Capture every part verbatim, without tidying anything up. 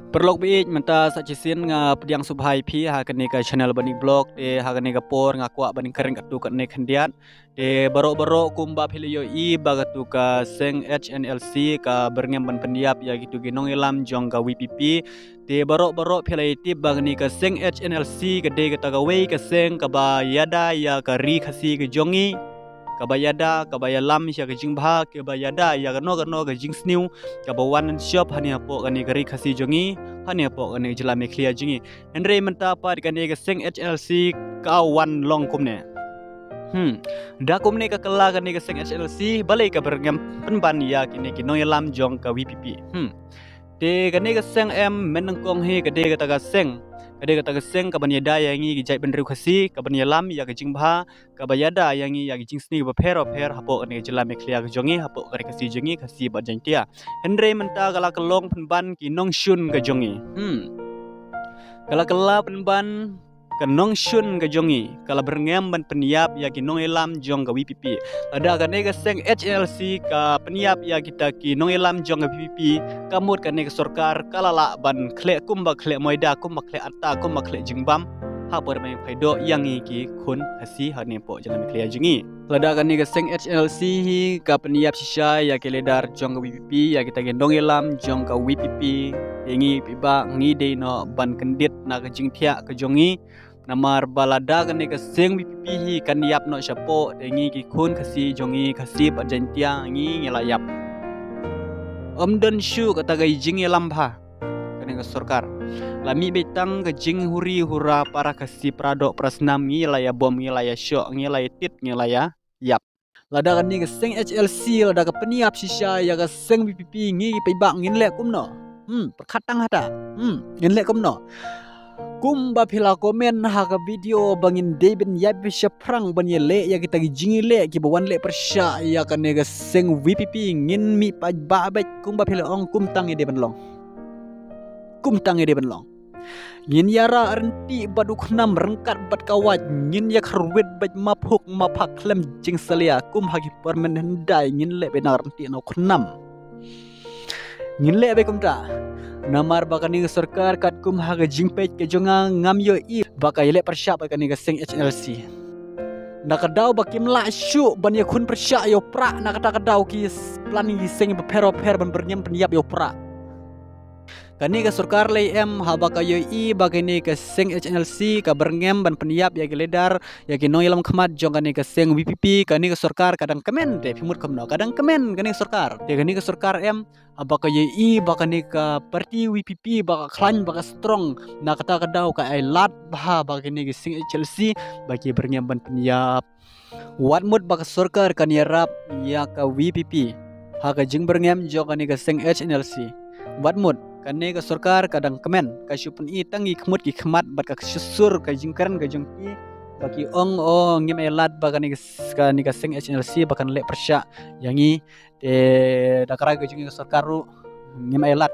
Paralok baieit, mynta sa shisien nga pdiang sngewbha ïa phi ha kane ka channel Bani Vlog. Te ha kane ka por nga kwah ban kren katto katne khyndiat. Te baroh baroh kumba phi la ïohi ba katto ka seng H N L C ka byrngem ban pynïap ïa kito ki nongïalam jong ka V P P. Te baroh baroh phi la ïa tip ba kane ka seng H N L C ka dei kata kawei ka seng kaba ïada ïa ka ri Khasi ka jong ngi, kaba ïada, kaba ïalam ïa ka jingbha, kaba ïada ïa kano kano ka jingsniew kaba wan shop hangne hapoh kane ka ri Khasi jong ngi, hangne hapoh kane ka jylla Meghalaya jong ngi. Hynrei mynta pat kane ka seng H N L C ka wan long kumne. Hmm. Da kumne ka kylla kane ka seng H N L C, balei ka byrngem pynban ïa kine ki nongïalam jong ka V P P. Hmm. Te kane ka seng em, mynnyngkong hi ka dei kata ka seng, ka dei kata ka seng kaban ïada ïa ngi ki jaitbynriew Khasi, kaban ïalam ïa ka jingbha, kaba ïada ïa ngi ïa ki jingsniew bapher bapher hapoh kane ka jylla Meghalaya ka jong ngi, hapoh ka ri Khasi jong ngi, Khasi bad Jaiñtia. Hynrei mynta ka la kylla pynban ki nongshun ka jong ngi. Hmm. Ka la kylla pynban ka nongshun ka jong ngi, ka la byrngem ban pynïap ïa ki nongïalam jong ka V P P. Lada kane ka seng H N L C ka pynïap ïa kita ki nongïalam jong ka V P P, ka mut kane ka sorkar ka la lah ban khleh kumba khleh moida, kumba khleh atta, kumba khleh jingbam ha por ba ïa phai doh ïa ngi ki khun Khasi hangne hapoh jylla Meghalaya jong ngi. Lada kane ka seng H N L C hi ka pynïap shisha ïa ki leader jong ka V P P, ïa kita ki nongïalam jong ka V P P, te ngi paidbah ngi dei noh ban kyndit na ka jingthiah ka jong ngi. Namar ba lada kane ka seng V P P hi kan ïap noh shapoh, te ngi ki khun Khasi jong ngi, Khasi bad Jaiñtia, ngi ngi la ïap. Ym don shuh kata ka jingïalam bha kane ka sorkar. La mih beit tang ka jinghuri hura para Khasi, para doh para snam, ngi la ïabom, ngi la ïashoh, ngi la ïatit, ngi la ïa ïap. Lada kane ka seng H L C lada ka pynïap shisha ïa ka seng V P P, ngi ki paidbah ngin leh kumno? Hmm, pyrkhat tang hata. Hmm, ngin leh kumno? Kumba phi la comment ha ka video ba ngin dei ban ïaid beit shaphrang ban ïaleh ïa kita ki jingïaleh kiba wan leh pyrshah ïa kane ka seng V P P, ngin mih paidbah beit kumba phi la ong, kumta ngi dei ban long. Kumta ngi dei ban long. Ngin ïarah ryntih bad u KHNAM ryngkat bad ka wait, ngin ïakharwit beit maphuk maphak khlem jingsalia, kum ha ki por mynhyndai ngin leh beit na ryntih na u KHNAM. Ngin leh beit kumta. Namar ba kane ka sorkar katkum ha ka jingpeit ka jong nga ngam ïohi ba ka ïaleh pyrshah bad kane ka seng H N L C. Na ka daw ba kim lah shuh ban ïakhun pyrshah ïa u Prah, na kata ka daw ki s-, plan ki seng bapher bapher ban byrngem pynïap ïa u Prah. Kane ka sorkar lei em, haba ka ïohi ba kane ka seng H N L C ka byrngem ban pynïap ïa ki leader, ïa ki nongïalam khmat jong kane ka seng V P P, kane ka sorkar ka dang kmen, te phi mut kumno, ka dang kmen kane ka sorkar. Te kane ka sorkar em, haba ka ïohi ba kane ka parti V P P ba ka khlaiñ, ba ka strong, na kata ka daw ka ai lad bha ba kane ka seng H N L C ba ki byrngem ban pynïap. Wat mut ba ka sorkar kan ïarap ïa ka V P P ha ka jingbyrngem jong kane ka seng H N L C. Wat mut, kane ka sorkar ka dang kmen, ka shu pyni tang ki khmut ki khmat bad ka shu sur ka jingkren ka jong ki, ba ki ong, oh, ngim ai lad ba kane ka s-, kane ka seng H N L C ba kan leh pyrshah ïa ngi. Te da ka rai ka jong ngi ka sorkar ruh ngim ai lad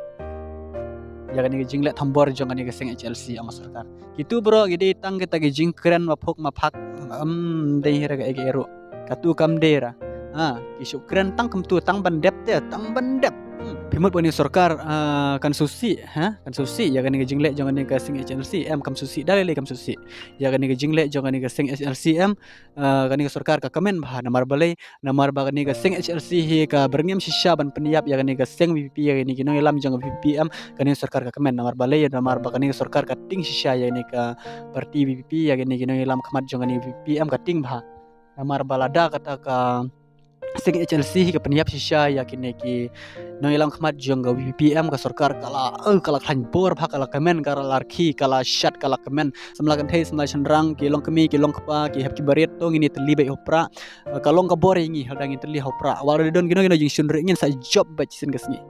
ïa kane ka jingleh thombor jong kane ka seng H L C, ong ka sorkar. Kitu baroh ki dei tang kita ki jingkren maphuk maphak, ym dei hi ra kaei kaei ruh. Katu kam dei ra. Ha, ki shu kren tang kumtu, tang ban dep te, tang ban dep. Hmm. Phi mut ba kane ka sorkar, ah, kan sngewsih, ha? Kan sngewsih ïa kane ka jingleh jong kane ka seng H N L C, em, kam sngewsih, da lei lei kam sngewsih ïa kane ka jingleh jong kane ka seng H N L C, em? Ah, kane ka sorkar ka kmen bha, namar balei? Namar ba kane ka seng H L C hi ka byrngem shisha ban pynïap ïa kane ka seng V P P, ïa kine ki nongïalam jong ka V P P, em, kane ka sorkar ka kmen. Namar balei? Namar ba kane ka sorkar ka tieng shisha ïa kane ka parti V P P, ïa kine ki nongïalam khmat jong kane ka V P P, em, ka tieng bha. Namar ba lada kata ka seng H L C hi ka pynïap shisha ïa kine ki nongïalam khmat jong ka V P P, em, ka sorkar ka la, eh, ka la khlaiñ bor bha, ka la kmen, ka la rkhie, ka la shat, ka la kmen. Samla kynthei, samla shynrang, ki long kmie, ki long kpa, ki hep ki barit, to ngin ïatylli beit ha u Prah. Eh, ka long ka bor ïa ngi, lada ngin tylli ha u Prah. Wat la don kino kino jingshun ruh ngin sa jop beit shisien ka sngi.